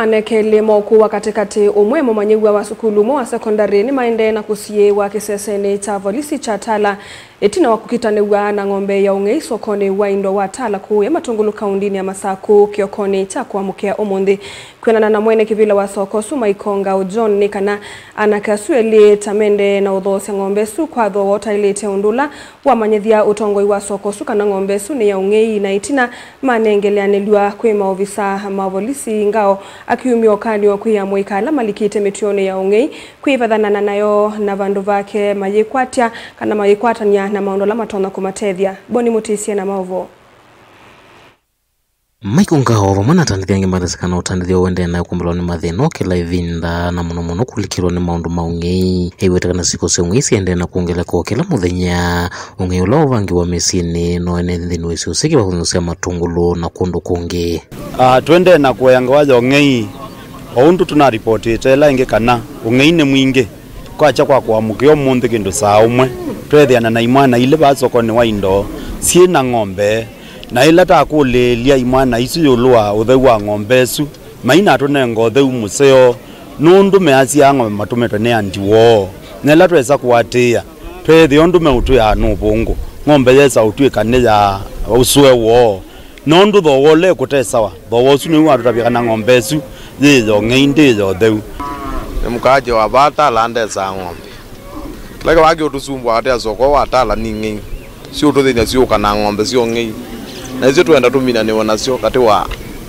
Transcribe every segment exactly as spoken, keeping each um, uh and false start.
Anake elĩ ma ũkũũ wa katĩkatĩ, ũmwe mũmanyĩw'a wa sukulu ũmwe wa sekondalĩ, nĩmaendee na kũsiĩĩwa kĩsesenĩ kya volisi kya Tala ĩtina wa kũkitanĩw'a na ng'ombe ya ũng'ei sokonĩ wa indo wa Tala kũũya Matũngũlũ kaũndĩnĩ ya Masakũ kĩokonĩ kya kũamũkĩa ũmũnthĩ. Kwĩanana na mwene kĩvĩla wa soko ũsu Michael Ngao John, nĩ kana anake asu elĩ ta mendee na ũthoosya ng'ombe ĩsu kwa thooa ũtaĩlĩte, ũndũ ũla wamanyĩthya ũtongoi wa soko ũsu kana ng'ombe ĩsu nĩ ya ũng'ei, na ĩtina manengeleanĩlw'a kwĩ maovisa ma volisi. Ngao akiumya ũkany'o kwĩ amũika ala malikĩte mĩtũonĩ ya ũng'ei kwĩvathanana nayo, na vandũ vake mayĩkwatya kana mayĩkwatany'a na maũndũ ala matonya kũmatethya. Boni Mũtĩsye na maũvoo. Michael Ngao vamwe na atandĩthya angĩ mateseka na ũtandĩthya ũendee na kũmbĩlwa nĩ mathĩna o kĩla ĩvinda, na mũno mũno kũlikĩlwa nĩ maũndũ ma ũng'ei. Aiweta kana siko sya ũng'ei siendee na kwongeleka o kĩla mũthenya. Ũng'ei ũla ũvangiwa mĩsyĩnĩ no ene nthĩnĩ wa isio syĩ kĩvathũkany'o sya Matũngũlũ na kũndũ kũngĩ. Ah, twendee na kũea ngewa ya ũng'ei, o ũndũ tũnaripotĩte ĩla ĩngĩ kana ũng'ei nĩ mwingĩ. Kwakya kwa kũamũkĩa ũmũnthĩ kĩndũ saa ũmwe, tweethĩana na imwana ilĩ vaa sokonĩ wa indo syĩ na ng'ombe, na ĩla takũlĩĩlya imwana isu ĩũlũ wa ũtheu wa ng'ombe ĩsu, mainatũnenga ũtheu mũseo, nũndũ measyaa ng'ombe matũmĩtwe nĩ andi woo. Na ĩla twesa kũatĩĩa, tweethĩa ũndũ meũtwĩaa nĩ ũvũngũ, ng'ombe yesa ũtw'ĩka nĩ ya ũsũe woo. Nũndũ thooa ũla ĩkũtesawa, thooa ũsu nĩw'o watũtavya kana ng'ombe ĩsu yĩ ya ũng'ei, ndĩ ya ũtheu. Nĩ mũkaaji wa vaa Tala ndesaa ng'ombe. Kĩla kĩvaa kĩũtũsumbũa katĩ ya soko wa Tala nĩ ng'ei. Siũtũthĩny'a syũka na ng'ombe sya ũng'ei. Na isyo twenda tũminanĩwe nasyo katĩ wa,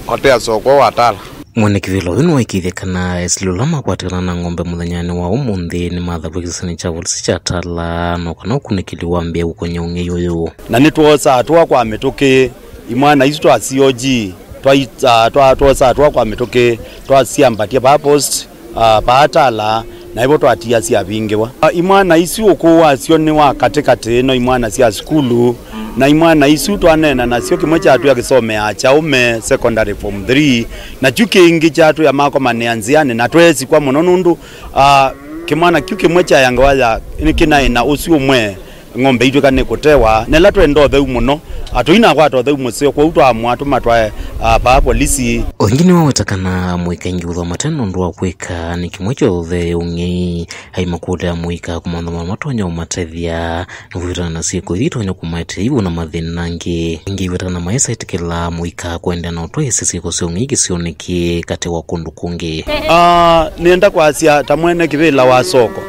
katĩ ya soko wa Tala. Mwene kĩvĩla ũyũ nĩwaĩkĩĩthya kana esili ũla makwatĩkana na ng'ombe mũthenyanĩ wa ũmũnthĩ nĩmathavw'a kĩsesenĩ kya volisi kya Tala, no kana ũkunĩkĩli wambĩĩa kũkony'a ũng'ei ũyũ. Na nĩtwoosa atũa kwa mĩtũkĩ, imwana isu twa C O G, twa, ah, twa, twoosa atũa kwa mĩtũkĩ, twasyambatya vaa post, ah, vaa Tala, na ĩvo twatiia syavingĩwa. Ah, imwana isu ũkũũ wasyo nĩ wa katĩkatĩ, no imwana sya sukulu, na imwana isu twaneena nasyo, kĩmwe kyatwĩa kĩsomeaa Kyaũme Secondary Form three, na kyu kĩngĩ kyatwĩa makomanĩa nzĩanĩ, na tweesikwa mũno nũndũ, ah, kĩmwana kyu kĩmwe kyaea ngewa ya nĩkĩnaĩ na ũsu ũmwe ng'ombe itw'ĩka nĩ kũtewa, na ĩla twenda ũtheu mũno, ah, tũinakwata ũtheu mũseo, kwoou twaamũa tũmatwae, ah, vaa volisi. O ĩngĩ nĩwaweta kana amũika aingĩ ũthwa mate na ũndũ wa kwĩka, nĩ kĩmwe kya ũthee ũng'ei. Aimakũlya amũika kũmantha maũndũ matonya ũmatethya, nĩkwĩtana na syĩko ithi itonya kũmaetea ivu na mathĩna angĩ. Ĩngĩ iweta kana maĩsa ĩtĩkĩla amũika kũendeea na ũtwaĩĩsya syĩko sya ũng'ei kĩsionĩ kĩĩ katĩ wa kũndũ kũngĩ. Ah, nĩenda kwasya ta mwene kĩvĩla wa soko,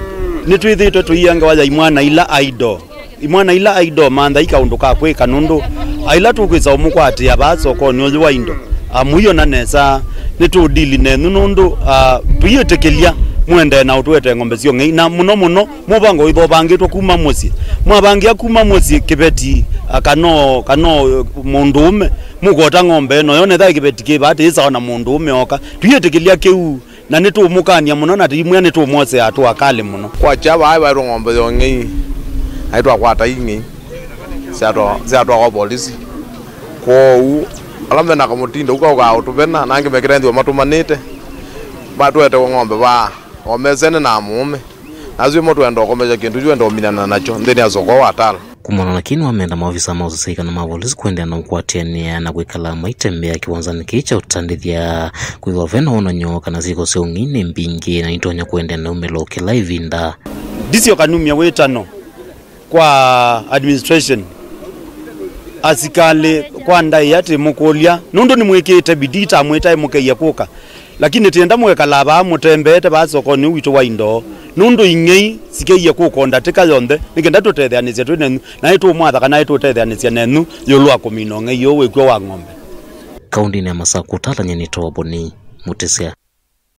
nĩtwĩthĩĩtwe tũiĩa ngewa ya imwana ila idle. Imwana ila idle manthai kaũndũ ka kwĩka, nũndũ aila tũkwĩsa ũmũkwatĩa vaa sokonĩ ũyũ wa indo, amũiona nesa, nĩtũũdili nenyu, nũndũ, ah, tũiĩtĩkĩlya mũendee na ũtũetee ng'ombe sya ũng'ei, na mũno mũno mũvango wĩthwa ũvangĩtwe kuma mũsyĩ. Mwavangĩa kuma mũsyĩ kĩveti, ah, kana, kana mũndũũme, mũkota ng'ombe ĩno, yonetha kĩveti kĩ vaa tĩĩ sawa na mũndũũme oka. Tũiĩtĩkĩlya kĩu. Na nĩtũũmũkany'a mũno, na tũimwĩa nĩtũũmwosea atũa kalĩ mũno. Kwakya vaa vaetwe ng'ombe ya ũng'ei, na nĩtwakwata ing'ei syatwa-, syatwawa volisi. Kwoou ala mena kamũtindo ũu kaũkaa ũtũvena, na angĩ mekĩte nthĩ matũmanĩte, matũetee ng'ombe vaa, o mesene na mũũme. Na asu ĩmo twenda ũkomesya kĩndũ kyu, enda ũminana nakyo nthĩnĩ ya soko wa Tala. Kumana na kĩĩ, nĩwamenda maovisa ma ũseseĩ kana ma volisi kũendeea na ũkwatĩanĩa na kwĩkala maitembea kĩwanzanĩ kĩĩ kya ũtandĩthya, kwĩthĩwa ve na wonany'o kana syĩko sya ũng'ei nĩ mbingĩ na nitonya kũendeea na umĩlo kĩla ĩvinda. Ndisyoka numya wĩtano kwa administration, asikalĩ kwa ndaĩa tĩmũkũlya, nũndũ nĩmwĩkĩĩte bidii, tamwĩtae mũkethya kũka. Lakini tienda mũkekala vaa mũtembeete vaa sokonĩ ũũ witũ wa indo, nũndũ ing'ei sikethye kũkonda tĩka yonthe, nĩ kenda tũtetheanĩsye twĩ nenyu, na nĩtũũmwatha kana nĩtũũtetheanĩsya nenyu ĩũlũ wa kũmina ũng'ei ũũ wĩkw'o wa ng'ombe. Kaũndĩnĩ ya Masakũ, ũtalany'a nĩ Toboni Mũtĩsya.